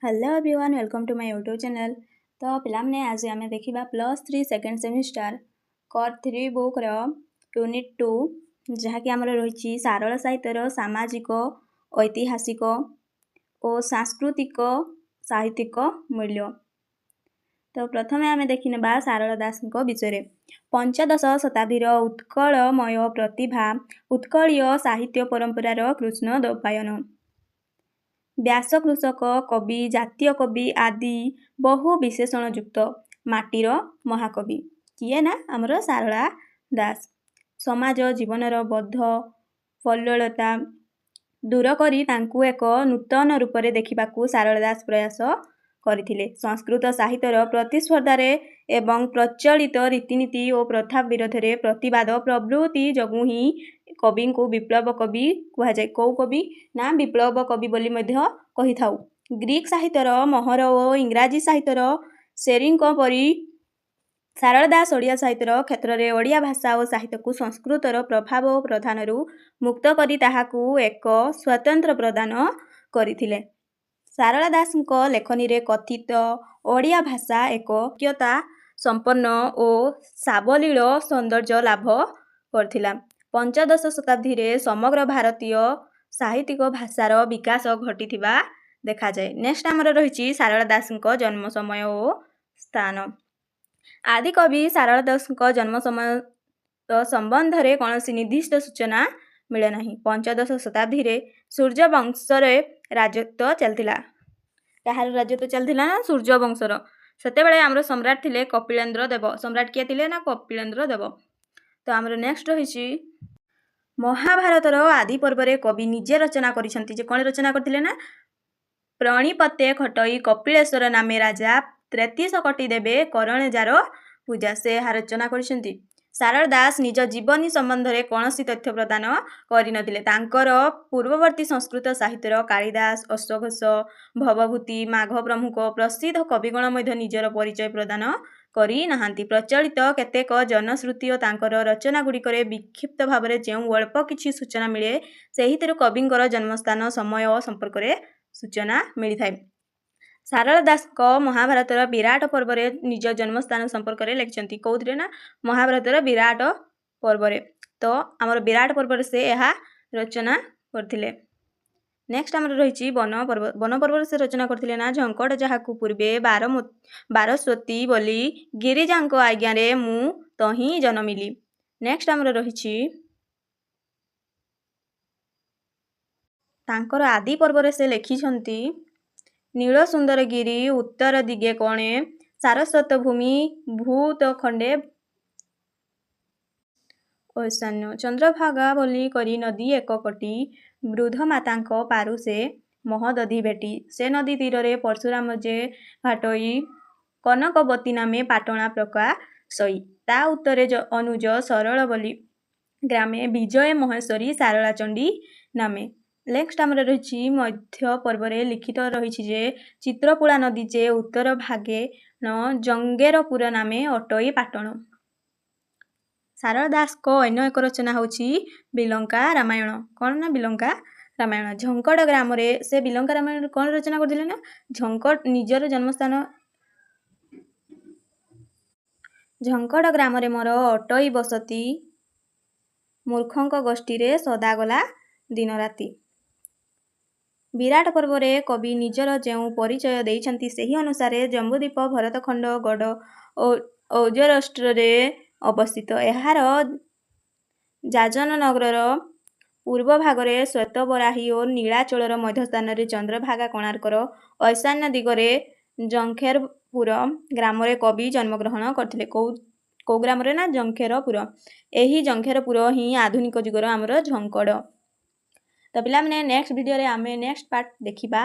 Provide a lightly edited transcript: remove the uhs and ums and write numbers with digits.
Hello everyone, welcome to my YouTube channel. ତ ପିଲାମାନେ, ଆଜି ଆମେ ଦେଖିବା +3 ସେକେଣ୍ଡ ସେମିଷ୍ଟାର କର୍ 3 ବୁକ୍ର ୟୁନିଟ୍ 2, ଯାହାକି ଆମର ରହିଛି ସାରଳା ସାହିତ୍ୟର ସାମାଜିକ, ଐତିହାସିକ ଓ ସାଂସ୍କୃତିକ ସାହିତ୍ୟିକ ମୂଲ୍ୟ। ତ ପ୍ରଥମେ ଆମେ ଦେଖିନେବା ସାରଳା ଦାସଙ୍କ ବିଷୟରେ। ପଞ୍ଚଦଶ ଶତାବ୍ଦୀର ଉତ୍କଳମୟ ପ୍ରତିଭା, ଉତ୍କଳୀୟ ସାହିତ୍ୟ ପରମ୍ପରାର କୃଷ୍ଣ ଦ୍ୱୈପାୟନ, ବ୍ୟାସ କୃଷକ କବି, ଜାତୀୟ କବି ଆଦି ବହୁ ବିଶେଷଣଯୁକ୍ତ ମାଟିର ମହାକବି କିଏ ନା ଆମର ସାରଳା ଦାସ। ସମାଜ ଜୀବନର ବଦ୍ଧ ପଲ୍ଲଳତା ଦୂର କରି ତାଙ୍କୁ ଏକ ନୂତନ ରୂପରେ ଦେଖିବାକୁ ସାରଳା ଦାସ ପ୍ରୟାସ କରିଥିଲେ। ସଂସ୍କୃତ ସାହିତ୍ୟର ପ୍ରତିସ୍ପର୍ଦ୍ଧାରେ ଏବଂ ପ୍ରଚଳିତ ରୀତିନୀତି ଓ ପ୍ରଥା ବିରୋଧରେ ପ୍ରତିବାଦ ପ୍ରଭୃତି ଯୋଗୁଁ ହିଁ କବିଙ୍କୁ ବିପ୍ଳବ କବି କୁହାଯାଏ। କେଉଁ କବି ନା ବିପ୍ଳବ କବି ବୋଲି ମଧ୍ୟ କହିଥାଉ। ଗ୍ରୀକ୍ ସାହିତ୍ୟର ମହର ଓ ଇଂରାଜୀ ସାହିତ୍ୟର ଶେରୀଙ୍କ ପରି ସାରଳା ଦାସ ଓଡ଼ିଆ ସାହିତ୍ୟର କ୍ଷେତ୍ରରେ ଓଡ଼ିଆ ଭାଷା ଓ ସାହିତ୍ୟକୁ ସଂସ୍କୃତର ପ୍ରଭାବ ଓ ପ୍ରଧାନରୁ ମୁକ୍ତ କରି ତାହାକୁ ଏକ ସ୍ୱତନ୍ତ୍ର ପ୍ରଦାନ କରିଥିଲେ। ସାରଳା ଦାସଙ୍କ ଲେଖନୀରେ କଥିତ ଓଡ଼ିଆ ଭାଷା ଏକ ଐକ୍ୟତା ସମ୍ପନ୍ନ ଓ ସାବଲୀଳ ସୌନ୍ଦର୍ଯ୍ୟ ଲାଭ କରିଥିଲା। ପଞ୍ଚଦଶ ଶତାବ୍ଦୀରେ ସମଗ୍ର ଭାରତୀୟ ସାହିତ୍ୟିକ ଭାଷାର ବିକାଶ ଘଟିଥିବା ଦେଖାଯାଏ। ନେକ୍ସଟ ଆମର ରହିଛି ସାରଳା ଦାସଙ୍କ ଜନ୍ମ ସମୟ ଓ ସ୍ଥାନ। ଆଦିକବି ସାରଳା ଦାସଙ୍କ ଜନ୍ମ ସମୟ ସମ୍ବନ୍ଧରେ କୌଣସି ନିର୍ଦ୍ଦିଷ୍ଟ ସୂଚନା ମିଳେ ନାହିଁ। ପଞ୍ଚଦଶ ଶତାବ୍ଦୀରେ ସୂର୍ଯ୍ୟବଂଶରେ ରାଜତ୍ୱ ଚାଲିଥିଲା। କାହାର ରାଜତ୍ୱ ଚାଲିଥିଲା ନା ସୂର୍ଯ୍ୟବଂଶର। ସେତେବେଳେ ଆମର ସମ୍ରାଟ ଥିଲେ କପିଳେନ୍ଦ୍ର ଦେବ। ସମ୍ରାଟ କିଏ ଥିଲେ ନା କପିଳେନ୍ଦ୍ର ଦେବ। ତ ଆମର ନେକ୍ସଟ ରହିଛି ମହାଭାରତର ଆଦି ପର୍ବରେ କବି ନିଜେ ରଚନା କରିଛନ୍ତି ଯେ କ'ଣ ରଚନା କରିଥିଲେ ନା ପ୍ରଣିପତେ ଖଟଇ କପିଳେଶ୍ୱର ନାମେ ରାଜା 33 କୋଟି ଦେବେ କରଣେ ଯାର ପୂଜା, ସେ ଏହା ରଚନା କରିଛନ୍ତି। ସାରଳା ଦାସ ନିଜ ଜୀବନୀ ସମ୍ବନ୍ଧରେ କୌଣସି ତଥ୍ୟ ପ୍ରଦାନ କରିନଥିଲେ। ତାଙ୍କର ପୂର୍ବବର୍ତ୍ତୀ ସଂସ୍କୃତ ସାହିତ୍ୟର କାଳିଦାସ, ଅଶ୍ୱଘୋଷ, ଭବଭୂତି, ମାଘ ପ୍ରମୁଖ ପ୍ରସିଦ୍ଧ କବିଗଣ ମଧ୍ୟ ନିଜର ପରିଚୟ ପ୍ରଦାନ କରିନାହାନ୍ତି। ପ୍ରଚଳିତ କେତେକ ଜନଶ୍ରୁତି ଓ ତାଙ୍କର ରଚନା ଗୁଡ଼ିକରେ ବିକ୍ଷିପ୍ତ ଭାବରେ ଯେଉଁ ଅଳ୍ପ କିଛି ସୂଚନା ମିଳେ, ସେହିଥିରୁ କବିଙ୍କର ଜନ୍ମସ୍ଥାନ, ସମୟ ସମ୍ପର୍କରେ ସୂଚନା ମିଳିଥାଏ। ସାରଳା ଦାସଙ୍କ ମହାଭାରତର ବିରାଟ ପର୍ବରେ ନିଜ ଜନ୍ମସ୍ଥାନ ସମ୍ପର୍କରେ ଲେଖିଛନ୍ତି। କେଉଁଥିରେ ନା ମହାଭାରତର ବିରାଟ ପର୍ବରେ। ତ ଆମର ବିରାଟ ପର୍ବରେ ସେ ଏହା ରଚନା କରିଥିଲେ। ନେକ୍ସଟ ଆମର ରହିଛି ବନ ପର୍ବ। ବନ ପର୍ବରେ ସେ ରଚନା କରିଥିଲେ ନା ଝଙ୍କଡ଼ ଯାହାକୁ ପୂର୍ବେ ବାରସ୍ୱତୀ ବୋଲି ଗିରିଜାଙ୍କ ଆଜ୍ଞାରେ ମୁଁ ତହିଁ ଜନମିଲି। ନେକ୍ସଟ ଆମର ରହିଛି ତାଙ୍କର ଆଦି ପର୍ବରେ ସେ ଲେଖିଛନ୍ତି ନୀଳ ସୁନ୍ଦରଗିରି ଉତ୍ତର ଦିଗେ କୋଣେ ସାରସ୍ୱତ ଭୂମି ଭୂତ ଖଣ୍ଡେ ଐଶାନ୍ୟ ଚନ୍ଦ୍ରଭାଗା ବୋଲି କରି ନଦୀ ଏକ କୋଟି ବୃଦ୍ଧ ମାତାଙ୍କ ପାରୁ ସେ ମହୋଦଧି ଭେଟି ସେ ନଦୀ ତୀରରେ ପରଶୁରାମ ଯେ ଘାଟଇ କନକବତୀ ନାମେ ପାଟଣା ପ୍ରକାଶଇ ତା ଉତ୍ତରେ ଅନୁଜ ସରଳ ବୋଲି ଗ୍ରାମେ ବିଜୟ ମହେଶ୍ୱରୀ ସାରଳା ଚଣ୍ଡୀ ନାମେ। ନେକ୍ସଟ ଆମର ରହିଛି ମଧ୍ୟ ପର୍ବରେ ଲିଖିତ ରହିଛି ଯେ ଚିତ୍ରକୂଳା ନଦୀ ଯେ ଉତ୍ତର ଭାଗେ ନ ଜଙ୍ଗେରପୁର ନାମେ ଅଟଇ ପାଟଣ। ସାରଳା ଦାସଙ୍କ ଅନ୍ୟ ଏକ ରଚନା ହେଉଛି ବିଲଙ୍କା ରାମାୟଣ। କ'ଣ ନା ବିଲଙ୍କା ରାମାୟଣ। ଝଙ୍କଡ଼ ଗ୍ରାମରେ ସେ ବିଲଙ୍କା ରାମାୟଣରେ କ'ଣ ରଚନା କରିଥିଲେ ନା ଝଙ୍କଡ଼ ନିଜର ଜନ୍ମସ୍ଥାନ ଝଙ୍କଡ଼ ଗ୍ରାମରେ ମୋର ଅଟଇ ବସତି ମୂର୍ଖଙ୍କ ଗୋଷ୍ଠୀରେ ସଦାଗଲା ଦିନରାତି। ବିରାଟ ପର୍ବରେ କବି ନିଜର ଯେଉଁ ପରିଚୟ ଦେଇଛନ୍ତି, ସେହି ଅନୁସାରେ ଜମ୍ବୁଦ୍ୱୀପ ଭରତଖଣ୍ଡ ଗଡ଼ ଔଜରାଷ୍ଟ୍ରରେ ଅବସ୍ଥିତ। ଏହାର ଯାଜନ ନଗରର ପୂର୍ବ ଭାଗରେ ଶ୍ୱେତବରାହୀ ଓ ନୀଳାଚଳର ମଧ୍ୟସ୍ଥାନରେ ଚନ୍ଦ୍ରଭାଗା କୋଣାର୍କର ଐଶାନ୍ୟ ଦିଗରେ ଜଙ୍ଖେରପୁର ଗ୍ରାମରେ କବି ଜନ୍ମଗ୍ରହଣ କରିଥିଲେ। କେଉଁ ଗ୍ରାମରେ ନା ଜଙ୍ଖେରପୁର। ଏହି ଜଙ୍ଖେରପୁର ହିଁ ଆଧୁନିକ ଯୁଗର ଆମର ଝଙ୍କଡ଼। ତ ପିଲାମାନେ, ନେକ୍ସଟ ଭିଡ଼ିଓରେ ଆମେ ନେକ୍ସଟ ପାର୍ଟ ଦେଖିବା।